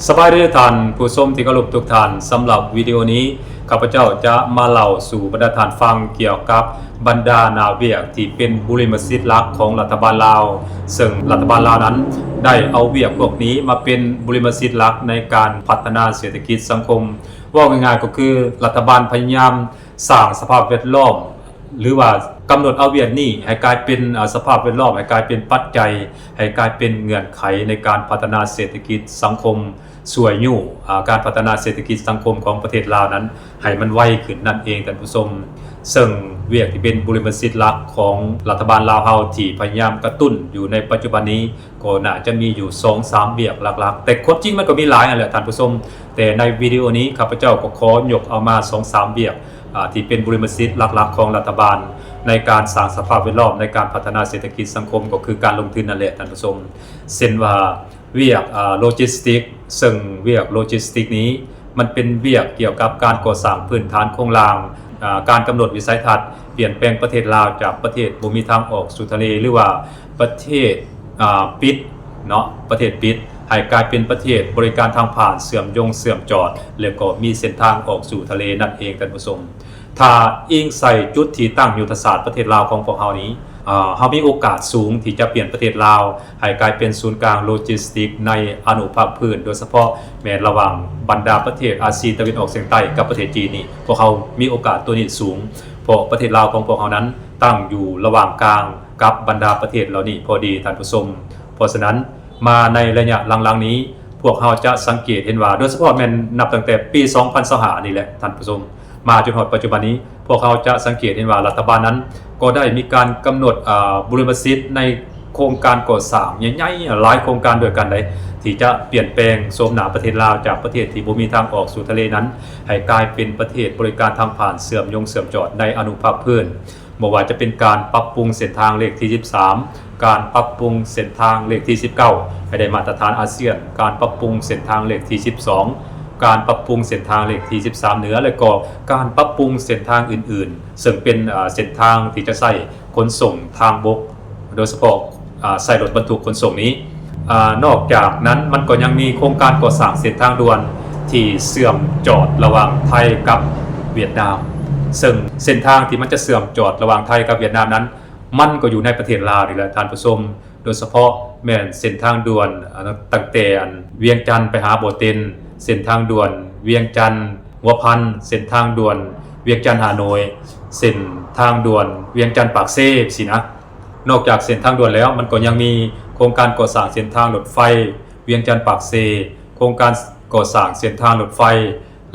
ສະບາຍດີທ່ານຜູ້ຊົມທີ່ເຄົາລົບທຸກທ່ານ. ສຳລັບວິດີໂອນີ້ ຂ້າພະເຈົ້າຈະມາເລົ່າສູ່ບັນດາທ່ານຟັງກ່ຽວກັບບັນດາໜ້າວຽກທີ່ເປັນບຸລິມະສິດຫຼັກຂອງລັດຖະບານລາວ, ເຊິ່ງລັດຖະບານລາວນັ້ນໄດ້ເອົາວຽກພວກນີ້ມາເປັນບຸລິມະສິດຫຼັກໃນການພັດທະນາເສດຖະກິດສັງຄົມ. ເວົ້າງ່າຍໆກໍຄືລັດຖະບານພະຍາຍາມ ສ້າງສະພາບແວດລ້ອມ ຫຼືວ່າກຳນົດເອົາວຽກນີ້ໃຫ້ກາຍເປັນ ອາ ສະພາບແວດລ້ອມ ໃຫ້ກາຍເປັນປັດໄຈ ໃຫ້ກາຍເປັນເງື່ອນໄຂໃນການພັດທະນາເສດຖະກິດສັງຄົມ, ຊ່ວຍຍູ້ ອາ ການພັດທະນາເສດຖະກິດສັງຄົມຂອງປະເທດລາວນັ້ນໃຫ້ມັນໄວຂຶ້ນນັ້ນເອງທ່ານຜູ້ຊົມ. ເຊິ່ງວຽກທີ່ເປັນບຸລິມະສິດຫຼັກຂອງລັດຖະບານລາວເຮົາທີ່ພະຍາຍາມກະຕຸ້ນຢູ່ໃນປັດຈຸບັນນີ້ ກໍໜ້າຈະມີຢູ່ສອງສາມວຽກຫຼັກໆ, ແຕ່ຄວາມຈິງມັນກໍມີຫຼາຍຫັ້ນແຫຼະທ່ານຜູ້ຊົມ. ແຕ່ໃນວິດີໂອນີ້ ຂ້າພະເຈົ້າກໍຂໍຍົກເອົາມາສອງສາມວຽກ ອາ ທີ່ເປັນບຸລິມະສິດຫຼັກໆຂອງລັດຖະບານ ໃນການສ້າງສະພາບແວດລ້ອມໃນການພັດທະນາເສດຖະກິດສັງຄົມ ກໍຄືການລົງທຶນນັ້ນແຫຼະທ່ານຜູ້ຊົມ. ເຊັ່ນວ່າວຽກ ອາ ໂລຈິສຕິກ, ເຊິ່ງວຽກໂລຈິສຕິກນີ້ ມັນເປັນວຽກກ່ຽວກັບການກໍ່ສ້າງພື້ນຖານໂຄງລ່າງ, ອາ ການກຳນົດວິໄສທັດ ປ່ຽນແປງປະເທດລາວຈາກປະເທດບໍ່ມີທາງອອກສູ່ທະເລ ຫຼືວ່າປະເທດ ອາ ປິດເນາະ, ປະເທດປິດ ໃຫ້ກາຍເປັນປະເທດບໍລິການທາງຜ່ານເຊື່ອມໂຍງເຊື່ອມຈອດ ແລະກໍມີເສັ້ນທາງອອກສູ່ທະເລນັ້ນເອງທ່ານຜູ້ຊົມ. ຖ້າອີງໃສ່ຈຸດທີ່ຕັ້ງຍຸດທະສາດປະເທດລາວຂອງພວກເຮົານີ້ ເຮົາມີໂອກາດສູງທີ່ຈະປ່ຽນປະເທດລາວໃຫ້ກາຍເປັນສູນກາງໂລຈິສຕິກໃນອະນຸພາກພື້ນ, ໂດຍສະເພາະແມ່ນລະຫວ່າງບັນດາປະເທດອາຊີຕາເວັນອອກສຽງໃຕ້ກັບປະເທດຈີນນີ້ ພວກເຮົາມີໂອກາດໂຕນີ້ສູງ, ເພາະປະເທດລາວຂອງພວກເຮົານັ້ນຕັ້ງຢູ່ລະຫວ່າງກາງກັບບັນດາປະເທດເຫຼົ່ານີ້ພໍດີທ່ານຜູ້ຊົມ. ເພາະສະນັ້ນ ມາໃນໄລຍະຫຼັງໆນີ້ ພວກເຮົາຈະສັງເກດເຫັນວ່າ ໂດຍສະເພາະແມ່ນນັບຕັ້ງແຕ່ປີສອງພັນຊາວຫ້ານີ້ແຫຼະທ່ານຜູ້ຊົມ ມາຈົນຮອດປັດຈຸບັນນີ້ ພວກເຮົາຈະສັງເກດເຫັນວ່າລັດຖະບານນັ້ນກໍໄດ້ມີການກຳນົດ ອາ ບຸລິມະສິດໃນໂຄງການກໍ່ສ້າງໃຫຍ່ໆ ຫຼາຍໂຄງການດ້ວຍກັນໃດ ທີ່ຈະປ່ຽນແປງໂສມໜ້າປະເທດລາວ ຈາກປະເທດທີ່ບໍ່ມີທາງອອກສູ່ທະເລນັ້ນ ໃຫ້ກາຍເປັນປະເທດບໍລິການທາງຜ່ານເຊື່ອມໂຍງເຊື່ອມຈອດໃນອະນຸພາກພື້ນ. ບໍ່ວ່າຈະເປັນການປັບປຸງເສັ້ນທາງເລກທີສິບສາມ, ການປັບປຸງເສັ້ນທາງເລກທີສິບເກົ້າ ໃຫ້ໄດ້ມາດຕະຖານອາຊຽນ, ການປັບປຸງເສັ້ນທາງເລກທີສິບສອງ, ການປັບປຸງເສັ້ນທາງເລກທີສິບສາມເໜືອ ແລະກໍການປັບປຸງເສັ້ນທາງອື່ນໆ ເຊິ່ງເປັນ ອາ ເສັ້ນທາງທີ່ຈະໃຊ້ຂົນສົ່ງທາງບົກ ໂດຍສະເພາະ ອາ ໃຊ້ລົດບັນທຸກຂົນສົ່ງນີ້. ອາ ນອກຈາກນັ້ນມັນກໍຍັງມີໂຄງການກໍ່ສ້າງເສັ້ນທາງດ່ວນທີ່ເຊື່ອມຈອດລະຫວ່າງໄທກັບຫວຽດນາມ, ເຊິ່ງເສັ້ນທາງທີ່ມັນຈະເຊື່ອມຈອດລະຫວ່າງໄທກັບຫວຽດນາມນັ້ນ ມັນກໍຢູ່ໃນປະເທດລາວນີ້ແຫຼະທ່ານຜູ້ຊົມ, ໂດຍສະເພາະແມ່ນເສັ້ນທາງດ່ວນ ອາ ຕັ້ງແຕ່ ອັນ ວຽງຈັນໄປຫາບໍ່ເຕັນ, ເສັ້ນທາງດ່ວນວຽງຈັນຫົວພັນ, ເສັ້ນທາງດ່ວນວຽງຈັນຫາໂໜຍ, ເສັ້ນທາງດ່ວນວຽງຈັນປາກເຊ ຊີ້ນະ. ນອກຈາກເສັ້ນທາງດ່ວນແລ້ວ ມັນກໍຍັງມີໂຄງການກໍ່ສ້າງເສັ້ນທາງລົດໄຟວຽງຈັນປາກເຊ, ໂຄງການກໍ່ສ້າງເສັ້ນທາງລົດໄຟ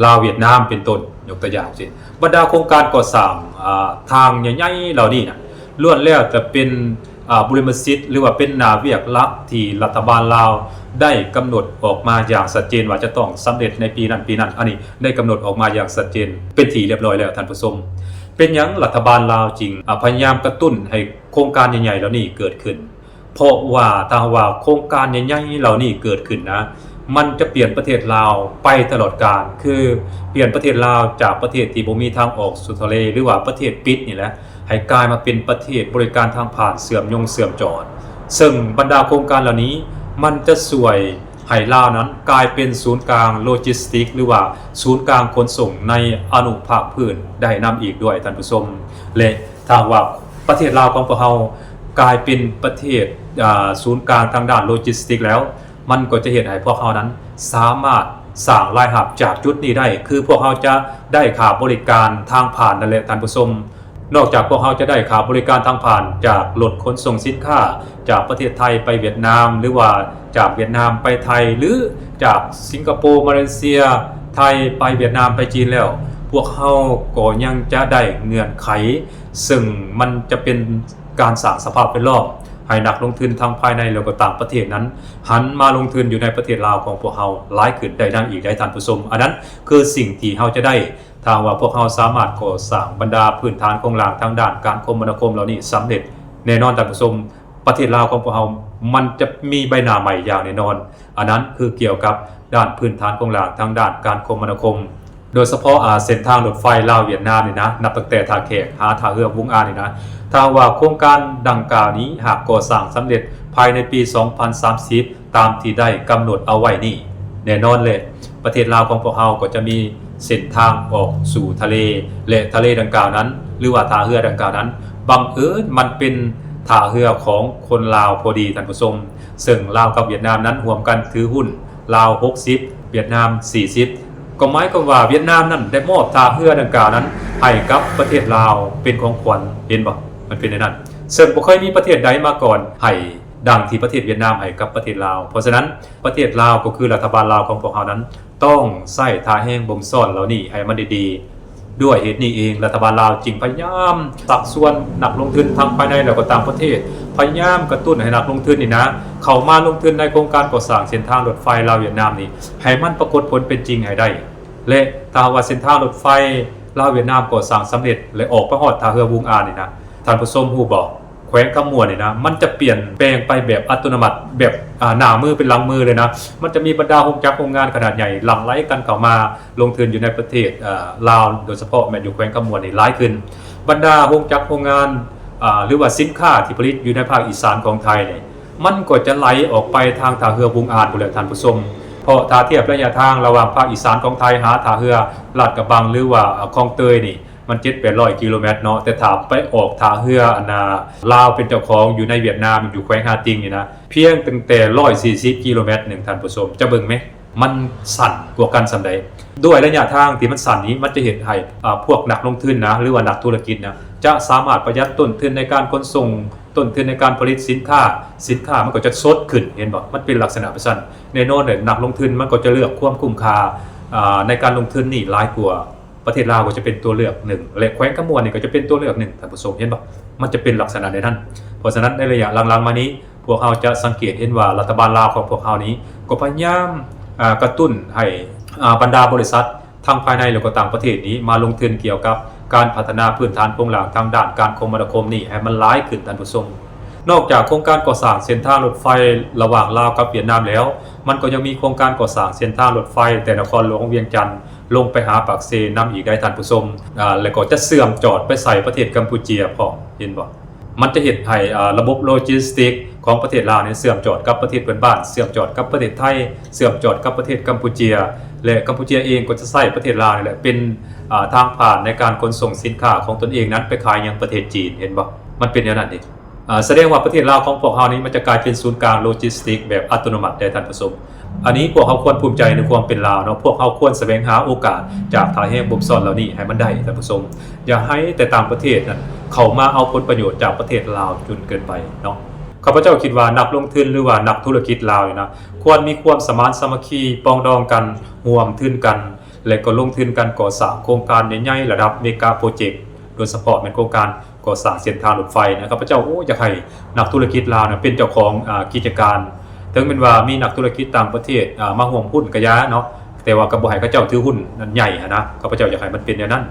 ລາວຫວຽດນາມເປັນຕົ້ນ, ຍົກຕົວຢ່າງເຊັ່ນ ບັນດາໂຄງການກໍ່ສ້າງ ອາ ທາງໃຫຍ່ໆເຫຼົ່ານີ້ນະ ລ້ວນແລ້ວແຕ່ເປັນ ອາ ບຸລິມະສິດ ຫຼືວ່າເປັນໜ້າວຽກຫຼັກທີ່ລັດຖະບານລາວໄດ້ກຳນົດອອກມາຢ່າງຊັດເຈນວ່າຈະຕ້ອງສຳເລັດໃນປີນັ້ນປີນັ້ນ, ອັນນີ້ໄດ້ກຳນົດອອກມາຢ່າງຊັດເຈນເປັນທີ່ລຽບຮ້ອຍແລ້ວທ່ານຜູ້ຊົມ. ເປັນຫຍັງລັດຖະບານລາວຈຶ່ງ ອາ ພະຍາຍາມກະຕຸ້ນໃຫ້ໂຄງການໃຫຍ່ໆເຫຼົ່ານີ້ເກີດຂຶ້ນ? ເພາະວ່າຖ້າຫາກວ່າໂຄງການໃຫຍ່ໆເຫຼົ່ານີ້ເກີດຂຶ້ນນະ ມັນຈະປ່ຽນປະເທດລາວໄປຕະຫຼອດການ, ຄືປ່ຽນປະເທດລາວຈາກປະເທດທີ່ບໍ່ມີທາງອອກສູ່ທະເລ ຫຼືວ່າປະເທດປິດນີ້ແຫຼະ ໃຫ້ກາຍມາເປັນປະເທດບໍລິການທາງຜ່ານເຊື່ອມໂຍງເຊື່ອມຈອດ. ເຊິ່ງບັນດາໂຄງການເຫຼົ່ານີ້ ມັນຈະຊ່ວຍໃຫ້ລາວນັ້ນກາຍເປັນສູນກາງໂລຈິສຕິກ ຫຼືວ່າສູນກາງຂົນສົ່ງໃນອະນຸພາກພື້ນໄດ້ນຳອີກດ້ວຍທ່ານຜູ້ຊົມ. ແລະ ຖ້າຫາກວ່າປະເທດລາວຂອງພວກເຮົາກາຍເປັນປະເທດ ອາ ສູນກາງທາງດ້ານໂລຈິສຕິກແລ້ວ ມັນກໍຈະເຮັດໃຫ້ພວກເຮົານັ້ນສາມາດສ້າງລາຍຮັບຈາກຈຸດນີ້ໄດ້, ຄືພວກເຮົາຈະໄດ້ຄ່າບໍລິການທາງຜ່ານນັ້ນແຫຼະທ່ານຜູ້ຊົມ. ນອກຈາກພວກເຮົາຈະໄດ້ຄ່າບໍລິການທາງຜ່ານຈາກລົດຂົນສົ່ງສິນຄ້າຈາກປະເທດໄທໄປຫວຽດນາມ ຫຼືວ່າຈາກຫວຽດນາມໄປໄທ ຫຼືຈາກສິງກະໂປ, ມາເລເຊຍ, ໄທ ໄປຫວຽດນາມ, ໄປຈີນແລ້ວ, ພວກເຮົາກໍຍັງຈະໄດ້ເງື່ອນໄຂ ເຊິ່ງມັນຈະເປັນ ການສ້າງສະພາບແວດລ້ອມໃຫ້ນັກລົງທຶນທັງພາຍໃນ ແລະກໍຕ່າງປະເທດນັ້ນ ຫັນມາລົງທຶນຢູ່ໃນປະເທດລາວຂອງພວກເຮົາຫຼາຍຂຶ້ນໄດ້ນຳອີກໄດ໋ທ່ານຜູ້ຊົມ. ອັນນັ້ນຄືສິ່ງທີ່ເຮົາຈະໄດ້ ຖ້າຫາກວ່າພວກເຮົາສາມາດກໍ່ສ້າງບັນດາພື້ນຖານໂຄງລ່າງທາງດ້ານການຄົມມະນາຄົມເຫຼົ່ານີ້ສຳເລັດ. ແນ່ນອນທ່ານຜູ້ຊົມ, ປະເທດລາວຂອງພວກເຮົາມັນຈະມີໃບໜ້າໃໝ່ຢ່າງແນ່ນອນ. ອັນນັ້ນຄືກ່ຽວກັບດ້ານພື້ນຖານໂຄງລ່າງທາງດ້ານການຄົມມະນາຄົມ. ໂດຍສະເພາະ ອາ ເສັ້ນທາງລົດໄຟລາວຫວຽດນາມນີ້ນະ, ນັບຕັ້ງແຕ່ທ່າແຂກຫາທ່າເຮືອວຸງອານີ້ນະ, ຖ້າຫາກວ່າໂຄງການດັ່ງກ່າວນີ້ຫາກກໍ່ສ້າງສຳເລັດພາຍໃນປີສອງພັນສາມສິບ ຕາມທີ່ໄດ້ກຳນົດເອົາໄວ້ນີ້, ແນ່ນອນແຫຼະ ປະເທດລາວຂອງພວກເຮົາກໍຈະມີເສັ້ນທາງອອກສູ່ທະເລ ແລະ ທະເລດັ່ງກ່າວນັ້ນ ຫຼືວ່າທ່າເຮືອດັ່ງກ່າວນັ້ນ ບັງເອີນມັນເປັນທ່າເຮືອຂອງຄົນລາວພໍດີທ່ານຜູ້ຊົມ ເຊິ່ງລາວກັບຫວຽດນາມນັ້ນຮ່ວມກັນຖືຫຸ້ນ ລາວຫົກສິບ ຫວຽດນາມສີ່ສິບ ກໍໝາຍຄວາມວ່າຫວຽດນາມນັ້ນໄດ້ມອບທ່າເຮືອດັ່ງກ່າວນັ້ນໃຫ້ກັບປະເທດລາວເປັນຂອງຂວັນ ເຫັນບໍ່? ມັນເປັນແນວນັ້ນ ເຊິ່ງບໍ່ເຄີຍມີປະເທດໃດມາກ່ອນໃຫ້ ດັ່ງທີ່ປະເທດຫວຽດນາມໃຫ້ກັບປະເທດລາວ. ເພາະສະນັ້ນ ປະເທດລາວກໍຄືລັດຖະບານລາວຂອງພວກເຮົານັ້ນ ຕ້ອງໃຊ້ທ່າແຮງບົ່ມຊ້ອນເຫຼົ່ານີ້ໃຫ້ມັນດີໆ. ດ້ວຍເຫດນີ້ເອງ ລັດຖະບານລາວຈຶ່ງພະຍາຍາມຊັກຊວນນັກລົງທຶນທັງພາຍໃນ ແລະ ກໍຕ່າງປະເທດ ພະຍາຍາມກະຕຸ້ນໃຫ້ນັກລົງທຶນນີ້ນະ ເຂົ້າມາລົງທຶນໃນໂຄງການກໍ່ສ້າງເສັ້ນທາງລົດໄຟລາວຫວຽດນາມນີ້ ໃຫ້ມັນປາກົດຜົນເປັນຈິງໃຫ້ໄດ້ ແລະ ຖ້າຫາກວ່າເສັ້ນທາງລົດໄຟລາວຫວຽດນາມກໍ່ສ້າງສຳເລັດ ແລະ ອອກໄປຮອດທ່າເຮືອວຸງອານນີ້ນະ ທ່ານຜູ້ຊົມຮູ້ບໍ່? ແຂວງຄຳມ່ວນນີ້ນະ ມັນຈະປ່ຽນແປງໄປແບບອັດຕະໂນມັດ ແບບ ອາ ໜ້າມືເປັນຫຼັງມືເລີຍນະ. ມັນຈະມີບັນດາໂຮງຈັກໂຮງງານຂະໜາດໃຫຍ່ຫຼັ່ງໄຫຼກັນເຂົ້າມາລົງທຶນຢູ່ໃນປະເທດ ອາ ລາວ ໂດຍສະເພາະແມ່ນຢູ່ແຂວງຄຳມ່ວນນີ້ຫຼາຍຂຶ້ນ. ບັນດາໂຮງຈັກໂຮງງານ ອາ ຫຼືວ່າສິນຄ້າທີ່ຜະລິດຢູ່ໃນພາກອີສານຂອງໄທນີ້ ມັນກໍຈະໄຫຼອອກໄປທາງທ່າເຮືອວຸງອານພຸ້ນແຫຼະທ່ານຜູ້ຊົມ. ເພາະຖ້າທຽບໄລຍະທາງລະຫວ່າງພາກອີສານຂອງໄທຫາທ່າເຮືອລາດກະບັງ ຫຼືວ່າ ອາ ຄອງເຕີຍນີ້ ມັນເຈັດແປດຮ້ອຍກິໂລແມັດເນາະ ແຕ່ຖ້າໄປອອກທ່າເຮືອອັນນ່າ ລາວເປັນເຈົ້າຂອງຢູ່ໃນຫວຽດນາມ ຢູ່ແຂວງຮ່າຕິງນີ້ນະ ພຽງຕັ້ງແຕ່ຮ້ອຍສີ່ສິບກິໂລແມັດໜຶ່ງ ທ່ານຜູ້ຊົມ ຈະເບິ່ງແມະ ມັນສັ້ນກວ່າກັນສ່ຳໃດ. ດ້ວຍໄລຍະທາງທີ່ມັນສັ້ນນີ້ ມັນຈະເຮັດໃຫ້ ອາ ພວກນັກລົງທຶນນະ ຫຼືວ່ານັກທຸລະກິດນະ ຈະສາມາດປະຢັດຕົ້ນທຶນໃນການຂົນສົ່ງ ຕົ້ນທຶນໃນການຜະລິດສິນຄ້າ ສິນຄ້າມັນກໍຈະສົດຂຶ້ນ ເຫັນບໍ່? ມັນເປັນລັກສະນະແບບຊັ້ນ. ແນ່ນອນແຫຼະ ນັກລົງທຶນມັນກໍຈະເລືອກຄວາມຄຸ້ມຄ່າ ອາ ໃນການລົງທຶນນີ້ຫຼາຍກວ່າ. ປະເທດລາວກໍຈະເປັນຕົວເລືອກໜຶ່ງ ແລະ ແຂວງຄຳມ່ວນນີ້ກໍຈະເປັນຕົວເລືອກໜຶ່ງ ທ່ານຜູ້ຊົມ ເຫັນບໍ່? ມັນຈະເປັນລັກສະນະໃນນັ້ນ. ເພາະສະນັ້ນ ໃນໄລຍະຫຼັງໆມານີ້ ພວກເຮົາຈະສັງເກດເຫັນວ່າລັດຖະບານລາວຂອງພວກເຮົານີ້ ກໍພະຍາຍາມ ອາ ກະຕຸ້ນໃຫ້ ອາ ບັນດາບໍລິສັດ ທັງພາຍໃນ ແລະ ກໍຕ່າງປະເທດນີ້ ມາລົງທຶນກ່ຽວກັບການພັດທະນາພື້ນຖານໂຄງລ່າງທາງດ້ານການຄົມມະນາຄົມນີ້ໃຫ້ມັນຫຼາຍຂຶ້ນ ທ່ານຜູ້ຊົມ. ນອກຈາກໂຄງການກໍ່ສ້າງເສັ້ນທາງລົດໄຟລະຫວ່າງລາວກັບຫວຽດນາມແລ້ວ ມັນກໍຍັງມີໂຄງການກໍ່ສ້າງເສັ້ນທາງລົດໄຟແຕ່ນະຄອນຫຼວງວຽງຈັນ ລົງໄປຫາປາກເຊນຳອີກໄດ໋ທ່ານຜູ້ຊົມ ອາ ແລ້ວກໍຈະເຊື່ອມຈອດໄປໃສ່ປະເທດກຳປູເຈຍພ້ອມ ເຫັນບໍ່? ມັນຈະເຮັດໃຫ້ ອາ ລະບົບໂລຈິສຕິກຂອງປະເທດລາວນີ້ເຊື່ອມຈອດກັບປະເທດເພື່ອນບ້ານ ເຊື່ອມຈອດກັບປະເທດໄທ ເຊື່ອມຈອດກັບປະເທດກຳປູເຈຍ ແລະ ກຳປູເຈຍເອງກໍຈະໃຊ້ປະເທດລາວນີ້ແຫຼະເປັນ ອາ ທາງຜ່ານໃນການຂົນສົ່ງສິນຄ້າຂອງຕົນເອງນັ້ນໄປຂາຍຍັງປະເທດຈີນ ເຫັນບໍ່? ມັນເປັນແນວນັ້ນເດ. ອາ ສະແດງວ່າປະເທດລາວຂອງພວກເຮົານີ້ ມັນຈະກາຍເປັນສູນກາງໂລຈິສຕິກແບບອັດຕະໂນມັດເດ້ທ່ານຜູ້ຊົມ. ອັນນີ້ພວກເຮົາຄວນພູມໃຈໃນຄວາມເປັນລາວເນາະ, ພວກເຮົາຄວນສະແຫວງຫາໂອກາດຈາກທ່າແຮງບົ່ມຊ້ອນເຫຼົ່ານີ້ໃຫ້ມັນໄດ້ທ່ານຜູ້ຊົມ. ຢ່າໃຫ້ແຕ່ຕ່າງປະເທດນັ້ນເຂົ້າມາເອົາຜົນປະໂຫຍດຈາກປະເທດລາວຈົນເກີນໄປເນາະ. ຂ້າພະເຈົ້າຄິດວ່ານັກລົງທຶນ ຫຼືວ່ານັກທຸລະກິດລາວນີ້ນະ ຄວນມີຄວາມສະໝານສາມັກຄີປອງດອງກັນ, ຮ່ວມທຶນກັນ ແລະ ກໍລົງທຶນກັນກໍ່ສ້າງໂຄງການໃຫຍ່ໆລະດັບເມກາໂປຣເຈັກ ໂດຍສະເພາະແມ່ນໂຄງການ ກໍ່ສ້າງເສັ້ນທາງລົດໄຟນະ. ຂ້າພະເຈົ້າ ໂອ້ ຢາກໃຫ້ນັກທຸລະກິດລາວນະເປັນເຈົ້າຂອງ ອາ ກິດຈະການ, ເຖິງແມ່ນວ່າມີນັກທຸລະກິດຕ່າງປະເທດ ອາ ມາຮ່ວມຮຸ້ນກະຢ່າເນາະ, ແຕ່ວ່າກໍບໍ່ໃຫ້ເຂົາເຈົ້າຖືຮຸ້ນນັ້ນໃຫຍ່ຫັ້ນນະ. ຂ້າພະເຈົ້າຢາກໃຫ້ມັນເປັນແນວນັ້ນ,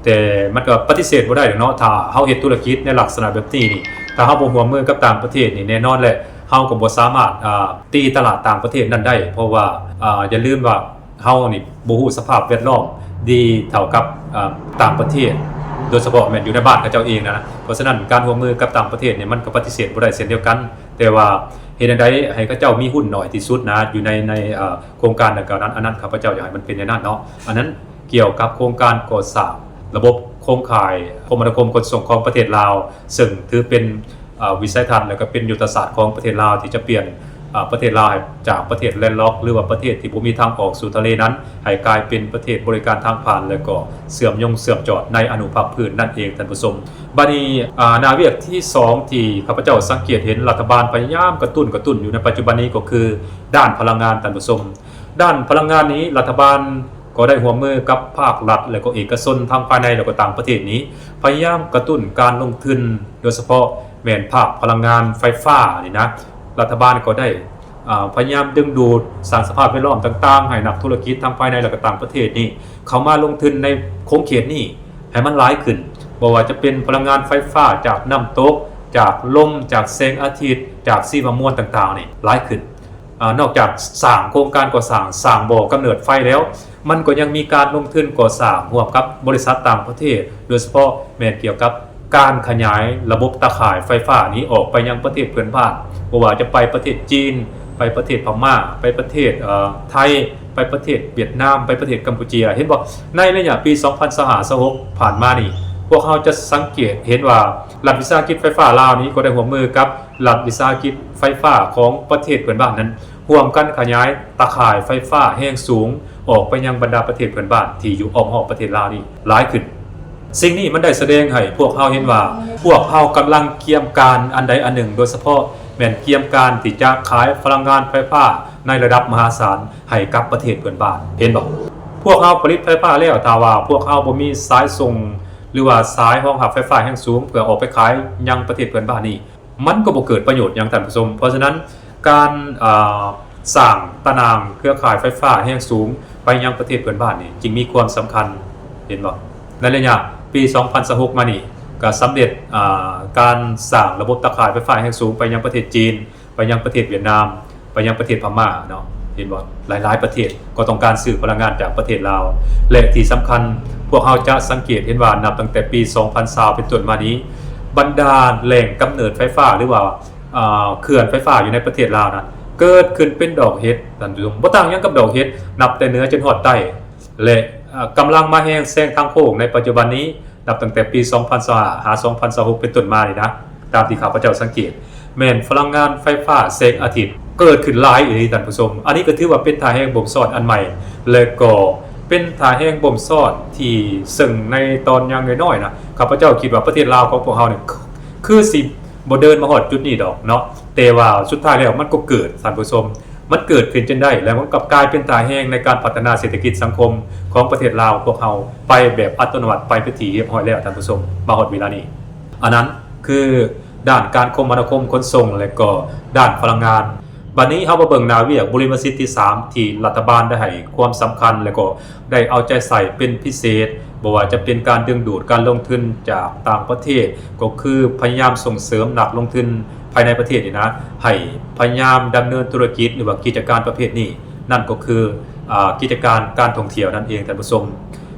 ແຕ່ມັນກໍປະຕິເສດບໍ່ໄດ້ດອກເນາະ. ຖ້າເຮົາເຮັດທຸລະກິດໃນລັກສະນະແບບນີ້ນີ້ ຖ້າເຮົາບໍ່ຮ່ວມມືກັບຕ່າງປະເທດນີ້ ແນ່ນອນແຫຼະ ເຮົາກໍບໍ່ສາມາດ ອາ ຕີຕະຫຼາດຕ່າງປະເທດນັ້ນໄດ້, ເພາະວ່າ ອາ ຢ່າລືມວ່າ ເຮົານີ້ບໍ່ຮູ້ສະພາບແວດລ້ອມດີເທົ່າກັບ ອາ ຕ່າງປະເທດ, ໂດຍສະເພາະແມ່ນຢູ່ໃນບ້ານເຂົາເຈົ້າເອງນະ. ເພາະສະນັ້ນ ການຮ່ວມມືກັບຕ່າງປະເທດນີ້ ມັນກໍປະຕິເສດບໍ່ໄດ້ເຊັ່ນດຽວກັນ, ແຕ່ວ່າເຮັດແນວໃດໃຫ້ເຂົາເຈົ້າມີຮຸ້ນໜ້ອຍທີ່ສຸດນະ ຢູ່ໃນ ໃນ ອາ ໂຄງການດັ່ງກ່າວນັ້ນ. ອັນນັ້ນຂ້າພະເຈົ້າຢາກໃຫ້ມັນເປັນແນວນັ້ນເນາະ. ອັນນັ້ນກ່ຽວກັບໂຄງການກໍ່ສ້າງລະບົບໂຄງຂ່າຍຄົມມະນາຄົມຂົນສົ່ງຂອງປະເທດລາວ, ເຊິ່ງຖືເປັນ ອາ ວິໄສທັດ ແລະ ກໍເປັນຍຸດທະສາດຂອງປະເທດລາວ ທີ່ຈະປ່ຽນ ອາ ປະເທດລາວໃຫ້ຈາກປະເທດແລນລັອກ ຫຼືວ່າປະເທດທີ່ບໍ່ມີທາງອອກສູ່ທະເລນັ້ນ ໃຫ້ກາຍເປັນປະເທດບໍລິການທາງຜ່ານ ແລະ ກໍເຊື່ອມຍົງເຊື່ອມຈອດໃນອະນຸພາກພື້ນນັ້ນເອງທ່ານຜູ້ຊົມ. ບາດນີ້ ອາ ໜ້າວຽກທີສອງທີ່ຂ້າພະເຈົ້າສັງເກດເຫັນລັດຖະບານພະຍາຍາມກະຕຸ້ນ, ກະຕຸ້ນຢູ່ໃນປັດຈຸບັນນີ້ກໍຄືດ້ານພະລັງງານທ່ານຜູ້ຊົມ. ດ້ານພະລັງງານນີ້ ລັດຖະບານ ກໍໄດ້ຮ່ວມມືກັບພາກລັດ ແລະ ກໍເອກະຊົນທັງພາຍໃນ ແລະ ກໍຕ່າງປະເທດນີ້ ພະຍາຍາມກະຕຸ້ນການລົງທຶນ ໂດຍສະເພາະແມ່ນພາກພະລັງງານໄຟຟ້ານີ້ນະ. ລັດຖະບານກໍໄດ້ ອາ ພະຍາຍາມດຶງດູດສ້າງສະພາບແວດລ້ອມຕ່າງໆ ໃຫ້ນັກທຸລະກິດທັງພາຍໃນ ແລະ ກໍຕ່າງປະເທດນີ້ ເຂົ້າມາລົງທຶນໃນຂົງເຂດນີ້ໃຫ້ມັນຫຼາຍຂຶ້ນ, ບໍ່ວ່າຈະເປັນພະລັງງານໄຟຟ້າຈາກນ້ຳຕົກ, ຈາກລົມ, ຈາກແສງອາທິດ, ຈາກຊີວະມວນຕ່າງໆນີ້ຫຼາຍຂຶ້ນ. ອາ ນອກຈາກສ້າງໂຄງການກໍ່ສ້າງ, ສ້າງບໍ່ກຳເນີດໄຟແລ້ວ, ມັນກໍຍັງມີການລົງທຶນກໍ່ສ້າງຮ່ວມກັບບໍລິສັດຕ່າງປະເທດ, ໂດຍສະເພາະແມ່ນກ່ຽວກັບການຂະຫຍາຍລະບົບຕາຂ່າຍໄຟຟ້ານີ້ອອກໄປຍັງປະເທດເພື່ອນບ້ານ, ບໍ່ວ່າຈະໄປປະເທດຈີນ, ໄປປະເທດພະມ້າ, ໄປປະເທດ ເອີ ໄທ, ໄປປະເທດຫວຽດນາມ, ໄປປະເທດກຳປູເຈຍ. ເຫັນບໍ່? ໃນໄລຍະປີສອງພັນຊາວຫ້າ ຊາວຫົກ ຜ່ານມານີ້, ພວກເຮົາຈະສັງເກດເຫັນວ່າ ລັດວິສາຫະກິດໄຟຟ້າລາວນີ້ກໍໄດ້ຮ່ວມມືກັບລັດວິສາຫະກິດໄຟຟ້າຂອງປະເທດເພື່ອນບ້ານນັ້ນ, ຮ່ວມກັນຂະຫຍາຍຕາຂ່າຍໄຟຟ້າແຮງສູງອອກໄປຍັງບັນດາປະເທດເພື່ອນບ້ານທີ່ຢູ່ອ້ອມຮອບປະເທດລາວນີ້ຫຼາຍຂຶ້ນ. ສິ່ງນີ້ມັນໄດ້ສະແດງໃຫ້ພວກເຮົາເຫັນວ່າ ພວກເຮົາກຳລັງກຽມການອັນໃດອັນໜຶ່ງ, ໂດຍສະເພາະແມ່ນກຽມການທີ່ຈະຂາຍພະລັງງານໄຟຟ້າໃນລະດັບມະຫາສານໃຫ້ກັບປະເທດເພື່ອນບ້ານ. ເຫັນບໍ່? ພວກເຮົາຜະລິດໄຟຟ້າແລ້ວ, ຖ້າວ່າພວກເຮົາບໍ່ມີສາຍສົ່ງ ຫຼືວ່າສາຍຮອງຮັບໄຟຟ້າແຮງສູງເພື່ອອອກໄປຂາຍຍັງປະເທດເພື່ອນບ້ານນີ້, ມັນກໍບໍ່ເກີດປະໂຫຍດຫຍັງ, ທ່ານຜູ້ຊົມ. ເພາະສະນັ້ນ ການ ເອີ ສ້າງຕາໜ່າງເຄືອຂ່າຍໄຟຟ້າແຮງສູງໄປຍັງປະເທດເພື່ອນບ້ານນີ້ຈຶ່ງມີຄວາມສຳຄັນ, ເຫັນບໍ່? ໃນໄລຍະປີສອງພັນຊາວຫົກມານີ້ ກໍສຳເລັດ ເອີ ການສ້າງລະບົບຕາຂ່າຍໄຟຟ້າແຮງສູງໄປຍັງປະເທດຈີນ, ໄປຍັງປະເທດຫວຽດນາມ, ໄປຍັງປະເທດພະມ້າເນາະ, ເຫັນບໍ່? ຫຼາຍໆປະເທດກໍຕ້ອງການຊື້ພະລັງງານຈາກປະເທດລາວ. ແລະ ທີ່ສຳຄັນ, ພວກເຮົາຈະສັງເກດເຫັນວ່າ ນັບຕັ້ງແຕ່ປີສອງພັນຊາວເປັນຕົ້ນມານີ້, ບັນດາແຫຼ່ງກຳເນີດໄຟຟ້າ ຫຼືວ່າ ເຂື່ອນໄຟຟ້າຢູ່ໃນປະເທດລາວນະ ເກີດຂຶ້ນເປັນດອກເຫັດ, ທ່ານຜູ້ຊົມ, ບໍ່ຕ່າງຫຍັງກັບດອກເຫັດ, ນັບແຕ່ເໜືອຈົນຮອດໃຕ້ ແລະ ກຳລັງມາແຮງແຊງທາງໂຄ້ງໃນປັດຈຸບັນນີ້, ນັບຕັ້ງແຕ່ປີສອງພັນຊາວຫ້າ ຫາ ສອງພັນຊາວຫົກ ເປັນຕົ້ນມານີ້ນະ, ຕາມທີ່ຂ້າພະເຈົ້າສັງເກດ ແມ່ນພະລັງງານໄຟຟ້າແສງອາທິດເກີດຂຶ້ນຫຼາຍອີ່ຫຼີ, ທ່ານຜູ້ຊົມ. ອັນນີ້ກໍຖືວ່າເປັນທ່າແຮງບົ່ມຊ້ອນອັນໃໝ່ ແລະ ກໍເປັນທ່າແຮງບົ່ມຊ້ອນທີ່ ເຊິ່ງໃນຕອນຢ່າງນ້ອຍໆນະ, ຂ້າພະເຈົ້າຄິດວ່າປະເທດລາວຂອງພວກເຮົານີ້ ຄືຊິບໍ່ເດີນມາຮອດຈຸດນີ້ດອກເນາະ, ແຕ່ວ່າສຸດທ້າຍແລ້ວມັນກໍເກີດ, ທ່ານຜູ້ຊົມ. ມັນເກີດຂຶ້ນຈັ່ງໃດ ແລະ ມັນກັບກາຍເປັນທ່າແຮງໃນການພັດທະນາເສດຖະກິດສັງຄົມຂອງປະເທດລາວພວກເຮົາໄປແບບອັດຕະໂນມັດ ໄປເປັນທີ່ຮຽບຮ້ອຍແລ້ວ, ທ່ານຜູ້ຊົມ, ມາຮອດເວລານີ້. ອັນນັ້ນຄືດ້ານການຄົມມະນາຄົມຂົນສົ່ງ ແລະ ກໍດ້ານພະລັງງານ. ບັດນີ້ເຮົາມາເບິ່ງໜ້າວຽກບຸລິມະສິດທີສາມ ທີ່ລັດຖະບານໄດ້ໃຫ້ຄວາມສຳຄັນ ແລະ ກໍ ໄດ້ເອົາໃຈໃສ່ເປັນພິເສດ, ບໍ່ວ່າຈະເປັນການດຶງດູດການລົງທຶນຈາກຕ່າງປະເທດ, ກໍຄືພະຍາຍາມສົ່ງເສີມນັກລົງທຶນພາຍໃນປະເທດນີ້ນະ ໃຫ້ພະຍາຍາມດຳເນີນທຸລະກິດ ຫຼືວ່າກິດຈະການປະເພດນີ້, ນັ້ນກໍຄື ອາ ກິດຈະການການທ່ອງທ່ຽວນັ້ນເອງ, ທ່ານຜູ້ຊົມ.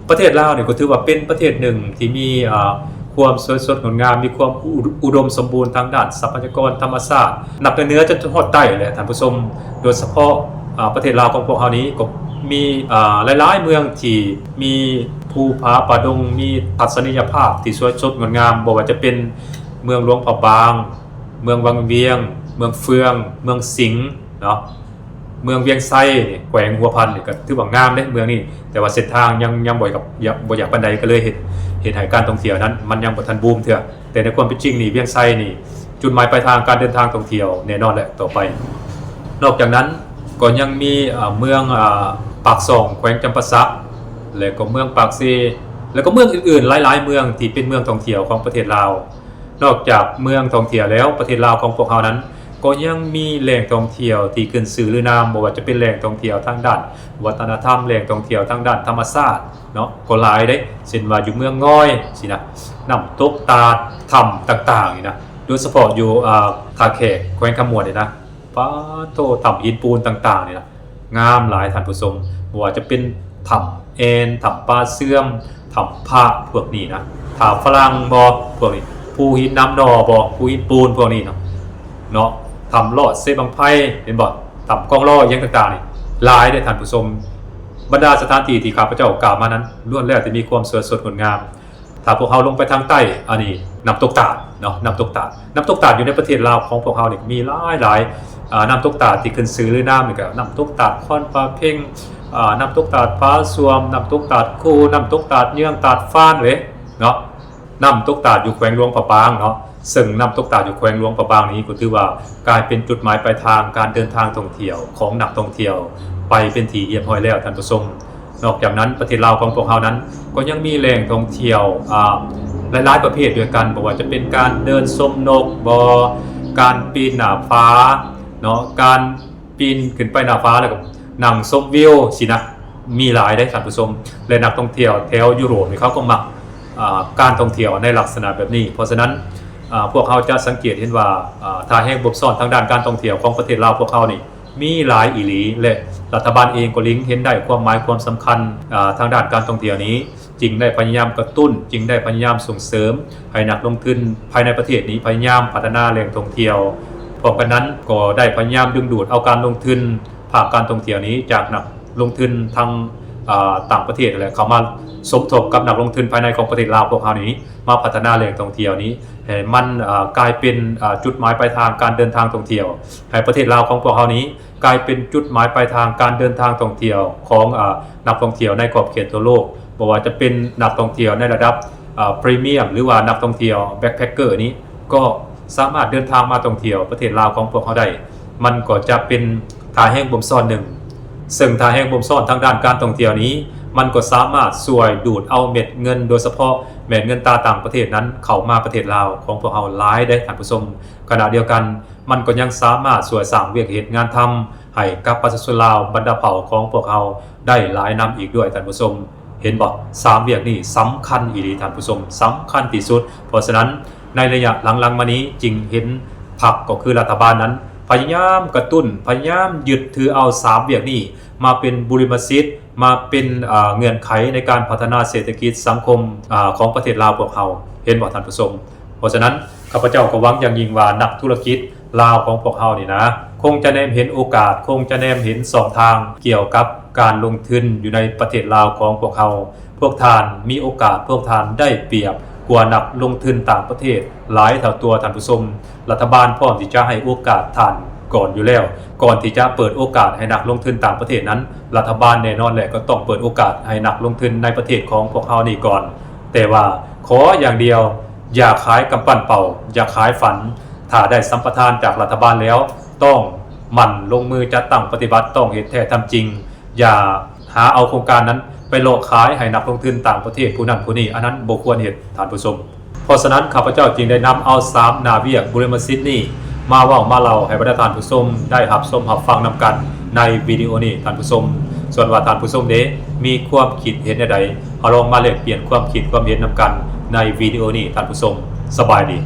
ປະເທດລາວນີ້ກໍຖືວ່າເປັນປະເທດໜຶ່ງທີ່ມີ ອາ ຄວາມສວຍສົດງົດງາມ, ມີຄວາມອຸ ອຸດົມສົມບູນທາງດ້ານຊັບພະຍາກອນທຳມະຊາດ, ນັບແຕ່ເໜືອຈົນຮອດໃຕ້ແຫຼະທ່ານຜູ້ຊົມ. ໂດຍສະເພາະ ອາ ປະເທດລາວຂອງພວກເຮົານີ້ກໍມີ ອາ ຫຼາຍໆເມືອງທີ່ມີພູຜາປ່າດົງ, ມີທັດສະນີຍະພາບທີ່ສວຍສົດງົດງາມ, ບໍ່ວ່າຈະເປັນເມືອງຫຼວງພະບາງ, ເມືອງວັງວຽງ, ເມືອງເຟືອງ, ເມືອງສິງເນາະ. ເມືອງວຽງໄຊນີ້ ແຂວງຫົວພັນນີ້ ກໍຖືວ່າງາມເດ້ເມືອງນີ້, ແຕ່ວ່າເສັ້ນທາງຍັງ ຍັງບໍ່ຢາກ ຢາກ ບໍ່ຢາກປານໃດ ກໍເລີຍເຮັດ ເຮັດໃຫ້ການທ່ອງທ່ຽວນັ້ນມັນຍັງບໍ່ທັນບູມເທື່ອ. ແຕ່ໃນຄວາມເປັນຈິງນີ້ ວຽງໄຊນີ້ ຈຸດໝາຍປາຍທາງການເດີນທາງທ່ອງທ່ຽວແນ່ນອນແຫຼະຕໍ່ໄປ. ນອກຈາກນັ້ນກໍຍັງມີ ເອີ ເມືອງ ເອີ ປາກຊ່ອງ ແຂວງຈຳປາສັກ ແລະ ກໍເມືອງປາກເຊ ແລະ ກໍເມືອງອື່ນໆຫຼາຍໆເມືອງທີ່ເປັນເມືອງທ່ອງທ່ຽວຂອງປະເທດລາວ. ນອກຈາກເມືອງທ່ອງທ່ຽວແລ້ວ, ປະເທດລາວຂອງພວກເຮົານັ້ນ ກໍຍັງມີແຫຼ່ງທ່ອງທ່ຽວທີ່ຂຶ້ນຊື່ລືນາມ, ບໍ່ວ່າຈະເປັນແຫຼ່ງທ່ອງທ່ຽວທາງດ້ານວັດທະນະທຳ, ແຫຼ່ງທ່ອງທ່ຽວທາງດ້ານທຳມະຊາດເນາະ ກໍຫຼາຍເດ້, ເຊັ່ນວ່າຢູ່ເມືອງງອຍຊີ້ນະ, ນ້ຳຕົກຕາດ, ຖ້ຳຕ່າງໆນີ້ນະ, ໂດຍສະເພາະຢູ່ ອາ ທ່າແຂກ ແຂວງຄຳມ່ວນນີ້ນະ, ປາໂທ້ ຖ້ຳຫີນປູນຕ່າງໆນີ້ນະ. ງາມຫຼາຍທ່ານຜູ້ຊົມ, ບໍ່ວ່າຈະເປັນຖ້ຳແອນ, ຖ້ຳປ່າເຊື່ອມ, ຖ້ຳພະພວກນີ້ນະ, ຖ້ຳຝຣັ່ງບໍ ພວກນີ້, ພູຫີນໜາມໜໍ່ບໍ, ພູຫີນປູນພວກນີ້ເນາະ, ເນາະ, ຖ້ຳລອດເຊບັ້ງໄຟ ເຫັນບໍ່, ຖ້ຳກອງລໍ ອີ່ຫຍັງຕ່າງໆນີ້ ຫຼາຍເດ້ທ່ານຜູ້ຊົມ. ບັນດາສະຖານທີ່ທີ່ຂ້າພະເຈົ້າກ່າວມານັ້ນ ລ້ວນແລ້ວແຕ່ມີຄວາມສວຍສົດງົດງາມ. ຖ້າພວກເຮົາລົງໄປທາງໃຕ້, ອັນນີ້ນ້ຳຕົກຕາດເນາະ, ນ້ຳຕົກຕາດ, ນ້ຳຕົກຕາດຢູ່ໃນປະເທດລາວຂອງພວກເຮົານີ້ມີຫຼາຍໆ, ອາ, ນ້ຳຕົກຕາດທີ່ຂຶ້ນຊື່ລືນາມນີ້ກໍນ້ຳຕົກຕາດຄອນປາເພັງ, ອາ, ນ້ຳຕົກຕາດຜາສວມ, ນ້ຳຕົກຕາດຄູ, ນ້ຳຕົກຕາດເຍືອງ, ຕາດຟານເດ້ເນາະ, ນ້ຳຕົກຕາດຢູ່ແຂວງຫຼວງພະບາງເນາະ. ເຊິ່ງນ້ຳຕົກຕາດຢູ່ແຂວງຫຼວງພະບາງນີ້ກໍຖືວ່າກາຍເປັນຈຸດໝາຍປາຍທາງການເດີນທາງທ່ອງທ່ຽວຂອງນັກທ່ອງທ່ຽວໄປເປັນທີ່ຮຽບຮ້ອຍແລ້ວທ່ານຜູ້ຊົມ. ນອກຈາກນັ້ນ ປະເທດລາວຂອງພວກເຮົານັ້ນກໍຍັງມີແຫຼ່ງທ່ອງທ່ຽວ, ອາ, ຫຼາຍໆປະເພດດ້ວຍກັນ, ບໍ່ວ່າຈະເປັນການເດີນຊົມນົກບໍ, ການປີນໜ້າຜາເນາະ, ການປີນຂຶ້ນໄປໜ້າຜາແລ້ວກໍນັ່ງຊົມວິວຊີ້ນະ, ມີຫຼາຍເດ້ທ່ານຜູ້ຊົມ. ແລະ ນັກທ່ອງທ່ຽວແຖວຢູໂຣບນີ້ເຂົາກໍມັກ, ອາ, ການທ່ອງທ່ຽວໃນລັກສະນະແບບນີ້. ເພາະສະນັ້ນ, ອາ, ພວກເຮົາຈະສັງເກດເຫັນວ່າ, ອາ, ທ່າແຮງບົ່ມຊ້ອນທາງດ້ານການທ່ອງທ່ຽວຂອງປະເທດລາວພວກເຮົານີ້ ມີຫຼາຍອີ່ຫຼີ ແລະ ລັດຖະບານເອງກໍເລັງເຫັນໄດ້ຄວາມໝາຍຄວາມສຳຄັນ, ອາ, ທາງດ້ານການທ່ອງທ່ຽວນີ້, ຈຶ່ງໄດ້ພະຍາຍາມກະຕຸ້ນ, ຈຶ່ງໄດ້ພະຍາຍາມສົ່ງເສີມໃຫ້ນັກລົງທຶນພາຍໃນປະເທດນີ້ພະຍາຍາມພັດທະນາແຫຼ່ງທ່ອງທ່ຽວ. ພ້ອມກັນນັ້ນກໍໄດ້ພະຍາຍາມດຶງດູດເອົາການລົງທຶນພາກການທ່ອງທ່ຽວນີ້ຈາກນັກ ລົງທຶນທາງ ເອີ່ ຕ່າງປະເທດຫັ້ນແຫຼະ ເຂົ້າມາສົມທົບກັບນັກລົງທຶນພາຍໃນຂອງປະເທດລາວພວກເຮົານີ້ ມາພັດທະນາແຫຼ່ງທ່ອງທ່ຽວນີ້ ໃຫ້ມັນ ເອີ່ ກາຍເປັນ ເອີ່ ຈຸດໝາຍປາຍທາງການເດີນທາງທ່ອງທ່ຽວ ໃຫ້ປະເທດລາວຂອງພວກເຮົານີ້ ກາຍເປັນຈຸດໝາຍປາຍທາງການເດີນທາງທ່ອງທ່ຽວຂອງ ເອີ່ ນັກທ່ອງທ່ຽວໃນຂອບເຂດທົ່ວໂລກ, ບໍ່ວ່າຈະເປັນນັກທ່ອງທ່ຽວໃນລະດັບ ເອີ່ ພຣີມຽມ ຫຼືວ່ານັກທ່ອງທ່ຽວແບັກແພັກເກີນີ້ ກໍສາມາດເດີນທາງມາທ່ອງທ່ຽວປະເທດລາວຂອງພວກເຮົາໄດ້. ມັນກໍຈະເປັນທ່າແຮງບົ່ມຊ້ອນໜຶ່ງ, ເຊິ່ງທ່າແຮງບົ່ມຊ້ອນທາງດ້ານການທ່ອງທ່ຽວນີ້ ມັນກໍສາມາດຊ່ວຍດູດເອົາເມັດເງິນ ໂດຍສະເພາະເມັດເງິນຕາຕ່າງປະເທດນັ້ນ ເຂົ້າມາປະເທດລາວຂອງພວກເຮົາຫຼາຍເດ້ທ່ານຜູ້ຊົມ. ຂະນະດຽວກັນ ມັນກໍຍັງສາມາດຊ່ວຍສ້າງວຽກເຮັດງານທຳໃຫ້ກັບປະຊາຊົນລາວບັນດາເຜົ່າຂອງພວກເຮົາໄດ້ຫຼາຍນຳອີກດ້ວຍທ່ານຜູ້ຊົມ. ເຫັນບໍ່? ສາມວຽກນີ້ສຳຄັນອີ່ຫຼີທ່ານຜູ້ຊົມ, ສຳຄັນທີ່ສຸດ. ເພາະສະນັ້ນ ໃນໄລຍະຫຼັງໆມານີ້ຈຶ່ງເຫັນພັກ ກໍຄືລັດຖະບານນັ້ນ ພະຍາຍາມກະຕຸ້ນ, ພະຍາຍາມຍຶດຖືເອົາສາມວຽກນີ້ມາເປັນບຸລິມະສິດ, ມາເປັນ ເອີ່ ເງື່ອນໄຂໃນການພັດທະນາເສດຖະກິດສັງຄົມ ເອີ່ ຂອງປະເທດລາວພວກເຮົາ. ເຫັນບໍ່ທ່ານຜູ້ຊົມ? ເພາະສະນັ້ນ ຂ້າພະເຈົ້າກໍຫວັງຢ່າງຍິ່ງວ່ານັກທຸລະກິດລາວຂອງພວກເຮົານີ້ນະ ຄົງຈະແນມເຫັນໂອກາດ, ຄົງຈະແນມເຫັນຊ່ອງທາງກ່ຽວກັບການລົງທຶນຢູ່ໃນປະເທດລາວຂອງພວກເຮົາ. ພວກທ່ານມີໂອກາດ, ພວກທ່ານໄດ້ປຽບກວ່ານັກລົງທຶນຕ່າງປະເທດຫຼາຍເທົ່າຕົວທ່ານຜູ້ຊົມ. ລັດຖະບານພ້ອມທີ່ຈະໃຫ້ໂອກາດທ່ານກ່ອນຢູ່ແລ້ວ. ກ່ອນທີ່ຈະເປີດໂອກາດໃຫ້ນັກລົງທຶນຕ່າງປະເທດນັ້ນ, ລັດຖະບານແນ່ນອນແຫຼະ ກໍຕ້ອງເປີດໂອກາດໃຫ້ນັກລົງທຶນໃນປະເທດຂອງພວກເຮົານີ້ກ່ອນ. ແຕ່ວ່າຂໍຢ່າງດຽວ ຢ່າຂາຍກຳປັ້ນເປົ່າ, ຢ່າຂາຍຝັນ. ຖ້າໄດ້ສຳປະທານຈາກລັດຖະບານແລ້ວ ຕ້ອງໝັ່ນລົງມືຈັດຕັ້ງປະຕິບັດ, ຕ້ອງເຮັດແທ້ທຳຈິງ. ຢ່າຫາເອົາໂຄງການນັ້ນໄປຫຼອກຂາຍໃຫ້ນັກລົງທຶນຕ່າງປະເທດຜູ້ນັ້ນຜູ້ນີ້, ອັນນັ້ນບໍ່ຄວນເຮັດທ່ານຜູ້ຊົມ. ເພາະສະນັ້ນ ຂ້າພະເຈົ້າຈຶ່ງໄດ້ນຳເອົາສາມໜ້າວຽກບຸລິມະສິດນີ້ມາເວົ້າມາເລົ່າໃຫ້ບັນດາທ່ານຜູ້ຊົມໄດ້ຮັບຊົມຮັບຟັງນຳກັນໃນວິດີໂອນີ້ທ່ານຜູ້ຊົມ. ສ່ວນວ່າທ່ານຜູ້ຊົມເດ ມີຄວາມຄິດເຫັນແນວໃດ, ເຮົາລອງມາແລກປ່ຽນຄວາມຄິດຄວາມເຫັນນຳກັນໃນວິດີໂອນີ້ທ່ານຜູ້ຊົມ. ສະບາຍດີ.